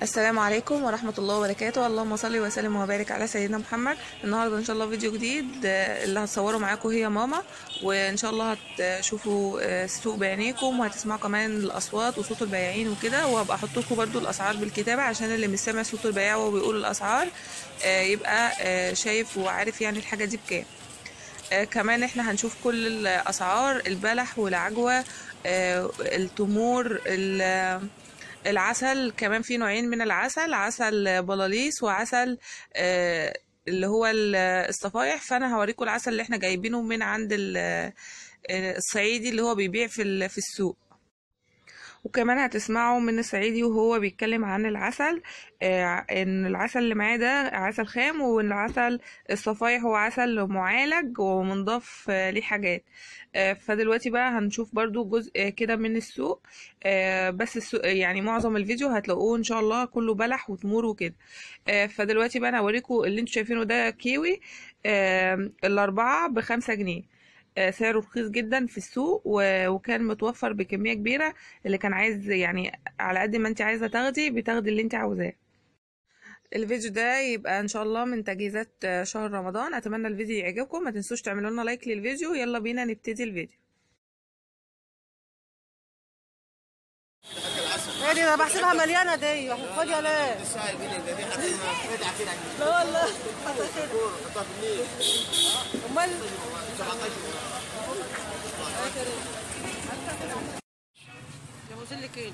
السلام عليكم ورحمة الله وبركاته. اللهم صل وسلم وبارك على سيدنا محمد. النهارده ان شاء الله فيديو جديد اللي هتصوره معاكم هي ماما، وان شاء الله هتشوفوا السوق بعينيكم وهتسمعوا كمان الاصوات وصوت البياعين وكده، وهبقى احط لكم برده الاسعار بالكتابة عشان اللي مش سامع صوت البياع وهو بيقول الاسعار يبقى شايف وعارف يعني الحاجة دي بكام. كمان احنا هنشوف كل الاسعار، البلح والعجوه، التمور، العسل، كمان في نوعين من العسل، عسل بلاليس وعسل اللي هو الصفايح. فانا هوريكم العسل اللي احنا جايبينه من عند الصعيدي اللي هو بيبيع في السوق، وكمان هتسمعوا من الصعيدي وهو بيتكلم عن العسل، ان العسل اللي معاه ده عسل خام، وان العسل الصفايح هو عسل معالج ومنضاف ليه حاجات. فدلوقتي بقى هنشوف برضو جزء كده من السوق، بس السوق يعني معظم الفيديو هتلاقوه ان شاء الله كله بلح وتمور وكده. فدلوقتي بقى انا هوريكم اللي انتوا شايفينه ده كيوي، الاربعة ب5 جنيه، سعره رخيص جدا في السوق، وكان متوفر بكمية كبيرة. اللي كان عايز يعني على قد ما انت عايزة تاخدي بتاخدي اللي انت عاوزاه. الفيديو ده يبقى ان شاء الله من تجهيزات شهر رمضان. اتمنى الفيديو يعجبكم، ما تنسوش تعملوا لنا like للفيديو. يلا بينا نبتدي الفيديو. ايه دي؟ انا بحسبها مليانة دي، فاضية ليه؟ لا والله امال يا ابو زل كيلو.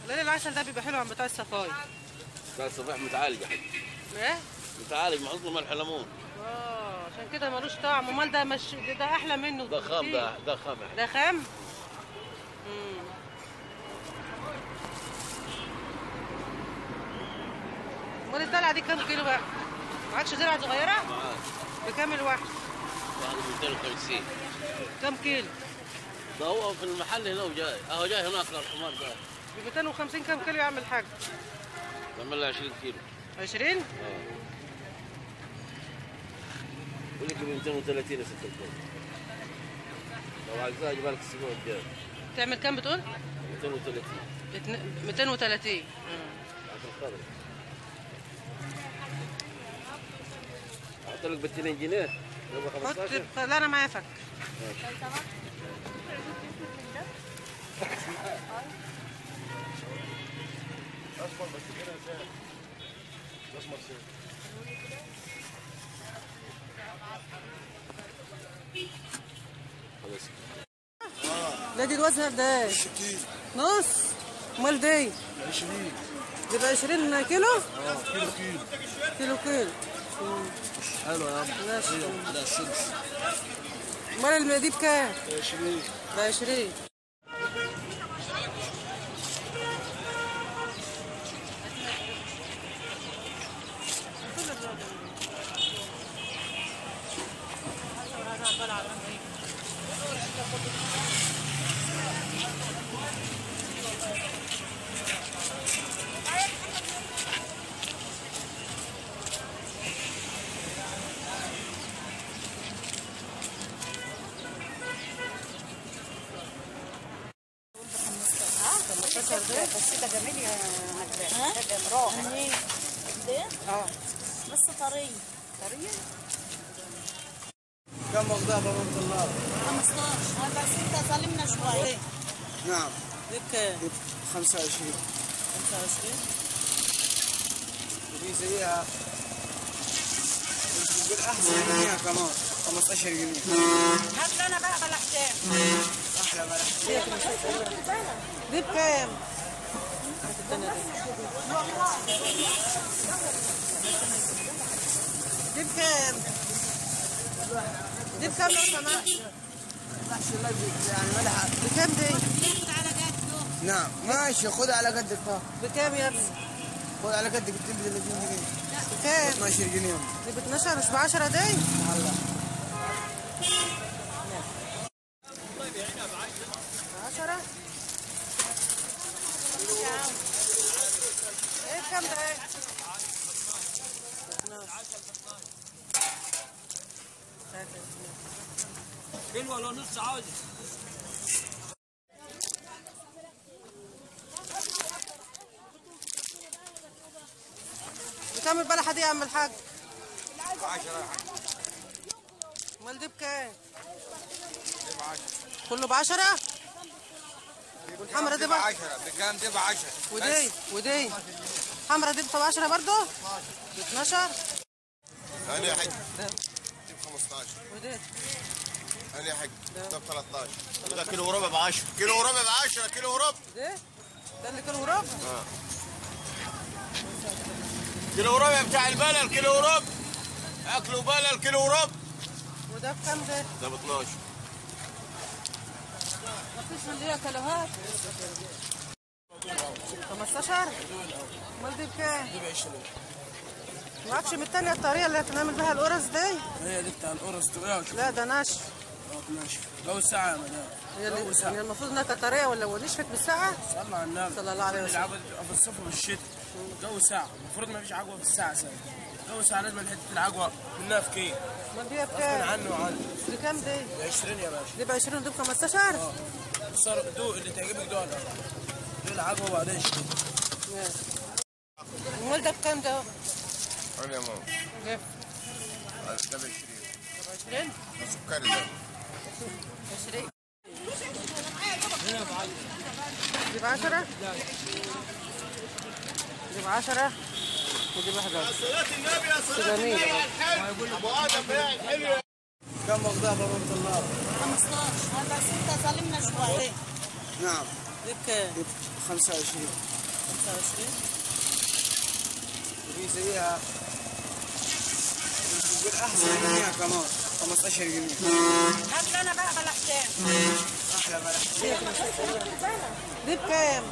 لا العسل ده بيبقى حلو عن بتاع الصفايح. بتاع الصفايح متعالج يا حبيبي. ايه؟ متعالج، محطوط له ملح ليمون. عشان كده ملوش طعم. امال ده مش ده احلى منه. ده خام، ده خام. ده خام؟ امال الزرعه دي كام كيلو بقى؟ معكش زرعه صغيرة؟ معاك. بكام الواحد؟ واحد 250. كام كيلو؟ ده هو في المحل هنا وجاي، اهو جاي هناك الحمار ده. ب 250 كام كيلو يعمل حاجة؟ يعمل له 20 كيلو. 20؟ اه. بقول لك ب 230 يا ست الكل. لو عايزاها اجيبها لك الاسبوع الجاي. تعمل كام بتقول؟ 230. 230. عشان خاطرك. احط لك ب 2 جنيه يبقى 15. لا انا معايا فك. ماشي. اسمر بس كده سهل. اسمر سهل. خلاص. لا دي الوزن قد ايه؟ نص. امال دي؟ 20. دي ب 20 كيلو؟ اه كيلو كيلو. كيلو كيلو. حلو يا عم. ماشي. لا سلس. امال دي بكام؟ 20. ب 20. بس ده جميل يا نجلاء، ده رائع. ده؟ اه بس طرية. طرية؟ كم واخدها بابا الله؟ 15. بس انت ظالمنا شوية. نعم. دي بكام؟ 25. 25. وفي زيها بتقول احسن منها كمان 15 جنيه. هات لنا بقى بلحتين. احلى بلحتين. دي بكام؟ دي بكام؟ دي بكام لو سمحت؟ يعني ملحق. بكام دي؟ نعم ماشي، خد على قدك. بكام يا ابني؟ خد على قدك ب 30 جنيه. بكام؟ 12 جنيه. دي ب 12 مش ب 10 دي؟ الله. 10؟ ايه بكام ده ايه؟ 12. كيلو ولا نص عاوز. بكام البلحه دي يا عم الحاج؟ 10 يا حاج. امال دي بكام؟ دي ب 10. كله ب 10؟ والحمرا دي ب 10. بكام دي؟ ب 10. ودي ودي الحمرا دي ب 10 برضه؟ ب 12. انا يا حاج دي ب 15. ودي انا يا حاج ده ب 13. وده كيلو وربع ب 10. كيلو وربع ب 10. كيلو وربع. ده ده اللي كيلو وربع؟ اه كيلو وربع بتاع البلل. كيلو وربع اكله بلل. كيلو وربع. وده بكام ده؟ ده ب 12. مفيش من اللي هي كيلوهات. 15؟ امال دي بكام؟ دي ب 20. معكش من التانية الطريقة اللي هتنعمل بيها القرص دي؟ هي دي بتاع القرص دي. لا ده ناشف. اه ناشف. جو الساعة يا مدام. هي يعني المفروض انها كانت طرية ولا نشفت بالساعة؟ صلى على النبي. صلى الله عليه وسلم. العجوة بتبقى في الصيف والشتاء. جو ساعة، المفروض ما فيش عجوة في الساعة ساعة. جو ساعة لازم حتة العجوة منها في كيلو. امال دي بكام؟ غصب عنه وعنه. بكام دي؟ ب 20 يا باشا. دي ب 20 ودي ب 15؟ اه. دوق اللي تعجبك دوق الأول. دوق العجوة وبعدين اشتري. ماشي. امال ده بكام ده؟ قول يا ماما. ده ده ب 20. ب 20؟ ده سكري ده. 20. دي ب 10؟ دي ب 10 ودي ب 11. صلاة النبي يا صلاة النبي على الحلو. ابو ادم بيع الحلو. كم واخدها بابا الله؟ 15. بس انت ظالمنا شوية. نعم. دي بكام؟ دي ب 25. 25؟ وفي زيها بتقول احسن منها كمان 15 جنيه. هات لنا بقى بلحتين. احلى بلحتين. دي بكام؟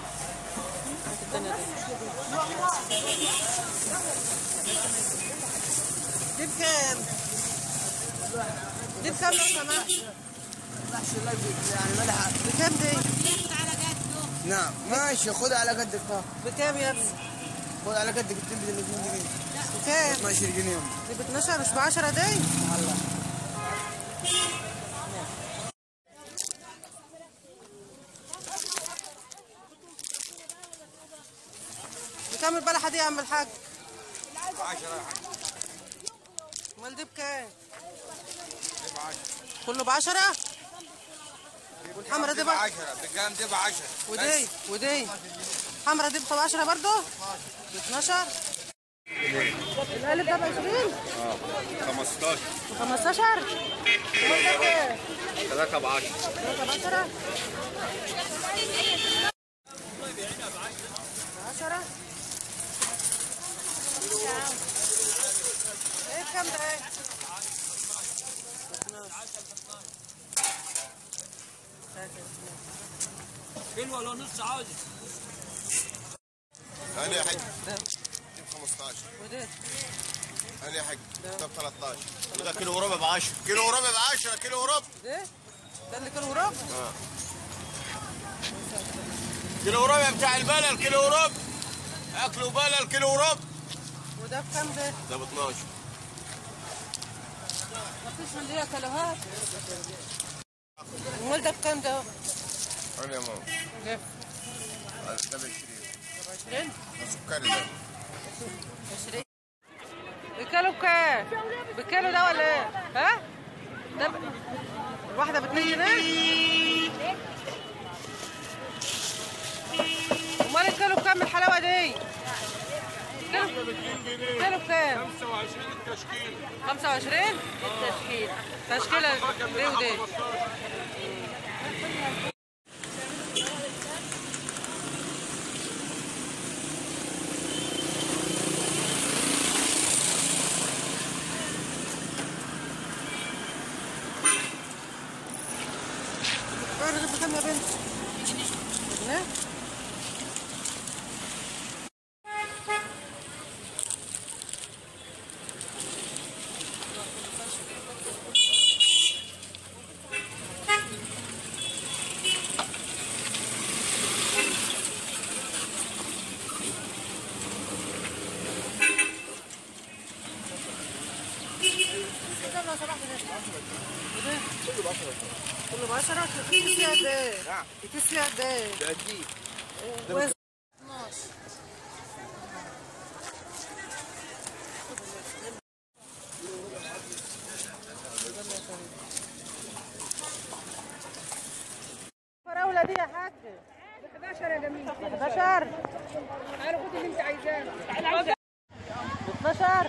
دي بكام؟ دي بكام لو سمحت؟ يعني ملحق. بكام دي؟ نعم ماشي، خد على قدك. بكام يا ابني؟ خد على قدك ب 2 جنيه. بكام؟ 12 جنيه. دي ب 12 مش ب 10 دي؟ الله. بكام البلحه دي يا عم الحاج؟ 10 يا حاج. امال دي بكام؟ دي ب 10. كله ب 10؟ والحمرا دي ب 10. بكام دي؟ ب 10. ودي ودي الحمرا دي ب 10 برضه؟ ب 12. القالب ده ب 20؟ اه 15. ب 15؟ امال ده بكام؟ 3 ب 10. 3 ب 10؟ 10. ايه بكام ده؟ ايه؟ كيلو ولا نص عاوز؟ انا يا حاج دي ب 15. ودي انا يا حاج ده ب 13. وده كيلو وربع ب 10. كيلو وربع ب 10. كيلو وربع. ده ده اللي كيلو وربع؟ اه كيلو وربع بتاع البلل. كيلو وربع اكله بلل. كيلو وربع. وده بكام ده؟ ده ب 12. مفيش من اللي هي كيلوهات. امال ده بكام ده؟ قول يا ماما. ده ده ب 20. ب 20؟ ده سكري ده. 20. بكيلو بكام؟ بكيلو ده ولا ايه؟ ها؟ ده الواحدة ب 2 جنيه؟ امال الكيلو بكام الحلاوة دي؟ كيلو بكام؟ 25 التشكيل. 25؟ التشكيل. تشكيلة دي ودي. بكام يا بنت؟ جنيه. كام لو سمحت ده؟ كله ب 10. كله ب 10؟ الكيس فيها قد ايه؟ نعم. الكيس فيها قد ايه؟ ده قد ايه؟ 12. حاج؟ 11 يا جميل. 11. تعالوا خدي اللي انت عايزاه. 12.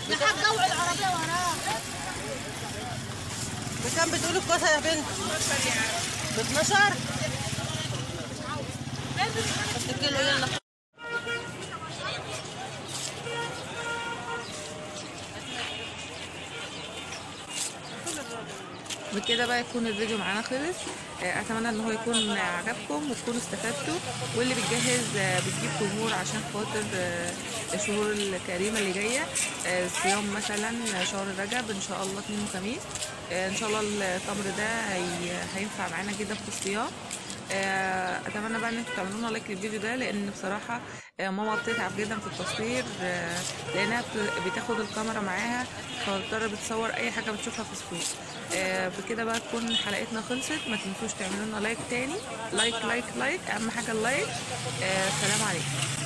لحد جوع العربية وراه. بكام بتقولي الكوسه يا بنت؟ ب 12. بس الكيلو يلا. بكده بقى يكون الفيديو معانا خلص. اتمنى ان هو يكون عجبكم وتكونوا استفدتوا، واللي بتجهز بتجيب تمور عشان خاطر الشهور الكريمة اللي جاية، صيام مثلا شهر رجب ان شاء الله 2 وخميس، ان شاء الله التمر ده هينفع معانا جدا في الصيام. اتمنى بقى ان انتوا تعملوا لنا لايك للفيديو ده، لان بصراحة ماما بتتعب جدا في التصوير، لانها بتاخد الكاميرا معاها فبتضطر بتصور اي حاجة بتشوفها في السوق. بكده بقى تكون حلقتنا خلصت. ما تنسوش تعملوا لنا like تاني، like like like، اهم حاجة ال like. سلام عليكم.